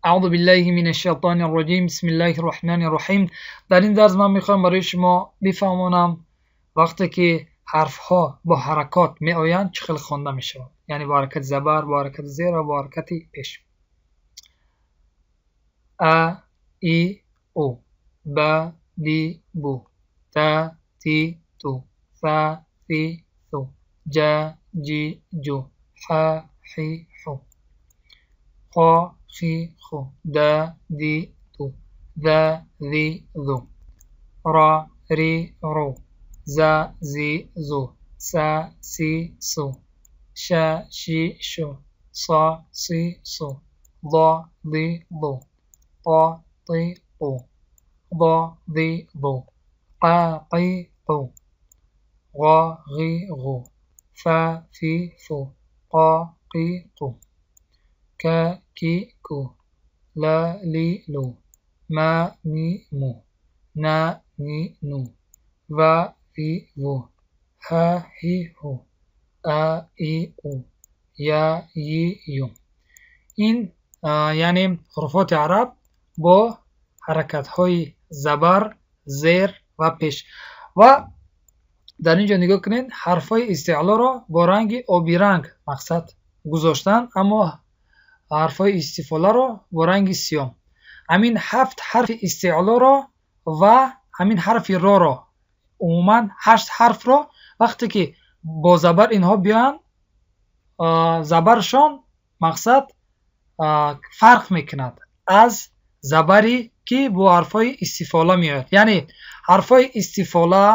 Аъузу биллаҳи минаш шайтонир роҷим. Бисмиллаҳир роҳманир роҳим. Дар ин дарс ман мехоҳам барои шумо бифаҳмонам, вақте ки ҳарфҳо бо ҳаракот меоянд, чӣ хел хонда мешаванд, яъне бо ҳаракати забар, бо ҳаракати зер ва бо ҳаракати пеш. А, И, У, Б, Би, Бу, Т, Ти, Ту, Са, Си, Су, Ҷ, Ҷи, Ҷу, Ҳ, Ҳи, Ҳу, Хо, Хи, Ху, Д, Ди, Ду, З, Зи, Зу, Р, Ри, Ру, З, Зи, Зу, С, Си, Су, Ш, Ши, Шу, С, Си, Су, Д, Ди, Ду, Т, Ти, Ту, Д, Ди, Ду, Қ, Қи, Қу, Ғ, Ғи, Ғу, Ф, Фи, Фу, Қ, Қи, Қу, К, Ки, Ку, Л, Ли, Лу, М, Ми, Му, Н, Ни, Ну, В, Ви, Ву, Ҳ, Ҳи, Ҳу, А, И, У, Я, Йи, Ю. Ин яъне ҳуруфоти араб бо ҳаракатҳои забар, зер ва пеш. Ва дар ин ҷо нигоҳ кунед, ҳарфҳои истеълоро бо ранги обиранг мақсад гузоштанд, аммо ҳарфҳои истифоларо бо ранги сиёҳ. Ҳамин ҳафт ҳарфи истеълоро ва ҳамин ҳарфи роро, умуман ҳашт ҳарфро, вақте ки бо забар инҳо биёянд, забаршон мақсад фарқ мекунад аз забаре ки бо ҳарфҳои истифола меояд. Яъне ҳарфҳои истифола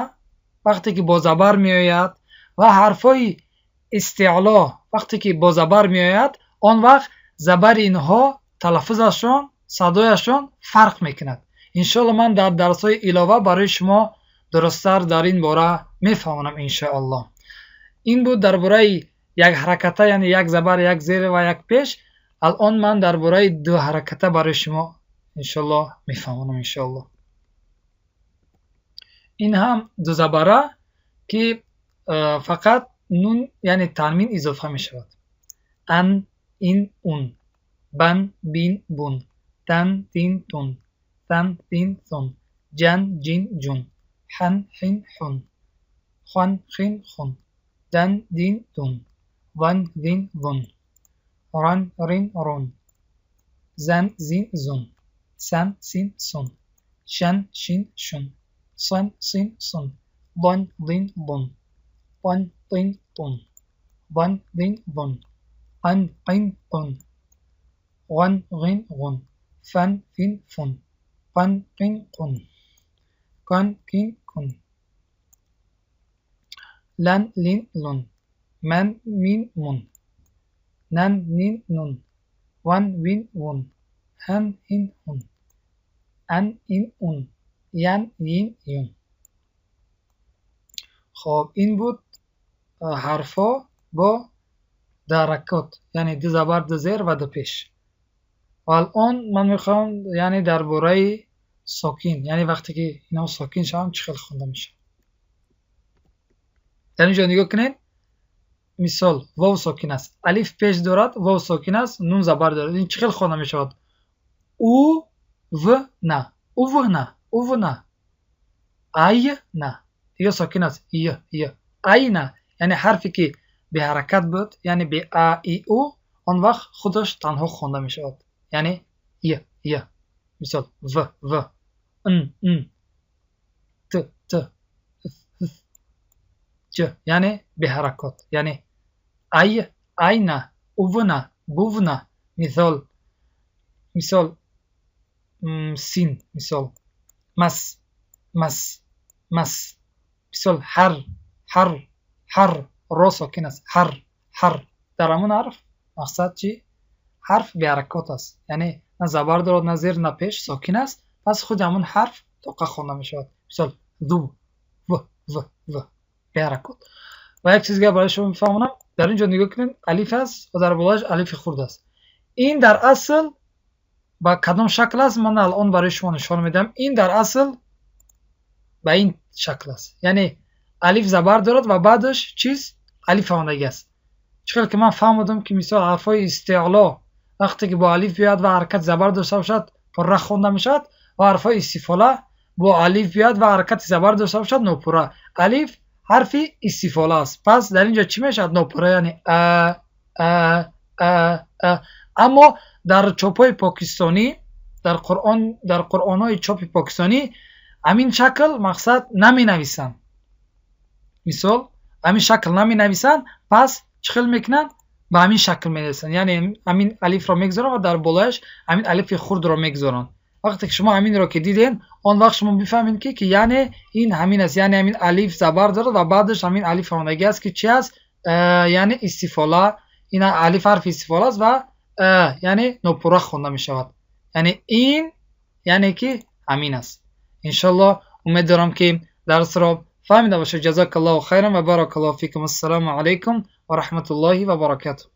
вақте ки бо забар меояд ва ҳарфҳои истеъло вақте ки бо забар меояд, он вақт забари инҳо, талаффузашон, садояшон фарқ мекунад. Иншоалло, ман дар дарсҳои илова барои шумо дурусттар дар ин бора мефаҳмонам, иншоалло. Ин буд дар бораи як ҳараката, яъне як забар, як зер ва як пеш. Алон ман дар бораи ду ҳараката барои шумо, иншоалло, мефаҳмонам, иншоалло. Ин ҳам дузабара, ки фақат нун, яъне танвин изофа мешавад. Ан, ин, ун, бан, бин, бун, тан, тин, тун, сан, син, сун, ҷан, ҷин, ҷун, ҳан, ҳин, ҳун, хан, хин, хун, дан, дин, дун, ван, зин, зун, ран, рин, рун, зан, зин, зун, сан, син, сун, шан, шин, шун, сан, син, сун, дан, дин, дун, тан, тин, тун, ван, дин, вун, ан, қин, қун, ған, ғин, ғун, фан, фин, фун, қан, қин, қун, кан, кин, кун, лан, лин, лун, ман, мин, мун, нан, нин, нун, ван, вин, вун, ҳан, ҳин, ҳун, ан, ин, ун, ян, йин, юн. Хоб, ин буд ҳарфҳо бо ҳаракот, яъне ду забар, ду зер ва ду пеш. Ва алон ман мехоҳам, яъне дар бораи сокин, яъне вақте ки инҳо сокин шаванд, чӣ хел хонда мешавад. Дар ин ҷо нигоҳ кунед, мисол: вов сокин аст, алиф пеш дорад, вов сокин аст, нун забар дорад. Ин чӣ хел хонда мешавад? У, в, на, ув, на, ув, на, ай, на. Ё сокин аст, й, й, айна. Яъне ҳарфе ки беҳаракат буд, яъне бе а, и, у, он вақт худаш танҳо хонда мешавад, яъне й, й. Мисол: в, в, н, н, т, т, ф, ҷ, яъне беҳаракот, яъне ай, айна, увна, бувна. Мисол син, мисол: мас, мас, мас. Мисол: ҳар, ҳар, ҳар. Ро сокин аст, ҳар, ҳар. Дар ҳамон ҳарф мақсад чи? Ҳарф беҳаракот аст, яъне на забар дорад, на зер, на пеш, сокин аст, пас худи ҳамон ҳарф тоқа хонда мешавад. Мисол: ду, в, в, в, беҳаракот. Ва як чиз дигар барои шумо мефаҳмонам. Дар ин ҷо нигоҳ кунед, алиф аст ва дар болояш алифи хурд аст. Ин дар асл ба кадом шакл аст, ман алон барои шумо нишон медиҳам. Ин дар асл ба ин шакл аст, яъне алиф забар дорад ва баъдаш чиз алиф омадагӣ аст. Чӣ хел ки ман фаҳмудам, ки мисол ҳарфҳои истеъло вақте ки бо алиф биёяд ва ҳаракати забар дошта бошад, пурра хонда мешавад ва ҳарфҳои истифола бо алиф биёяд ва ҳаракати забар дошта бошад, нопурра. Алиф ҳарфи истифола аст, пас дар ин ҷо чӣ мешавад? Нопурра, яъне а, а, а, а. Аммо дар чопҳои покистонӣ, дар қуръон, дар қуръонҳои чопи покистонӣ ҳамин шакл мақсад наменависанд. Мисол, ҳамин шакл наменависанд. Пас чӣ хел мекунанд? Ба ҳамин шакл менависанд, яъне ҳамин алифро мегузоранд ва дар болояш ҳамин алифи хурдро мегузоранд. Вақте ки шумо ҳаминро ки дидем, он вақт шумо бифаҳмед, ки яъне ин ҳамин аст, яъне ҳамин алиф забар дорад ва баъдаш ҳамин алиф омадагӣ аст, ки чӣ аст? Яъне истифола. Ин алиф ҳарфи истифола аст ва яъне нопурра хонда мешавад. Яъне ин, яъне ки ҳамин аст. Иншаллоҳ, умед дорам, ки дарсро фаҳмида бошед. Ҷазакаллоҳу хайран ва баракаллоҳу фикум. Ассалому алайкум ва раҳматуллоҳи ва баракатуҳ.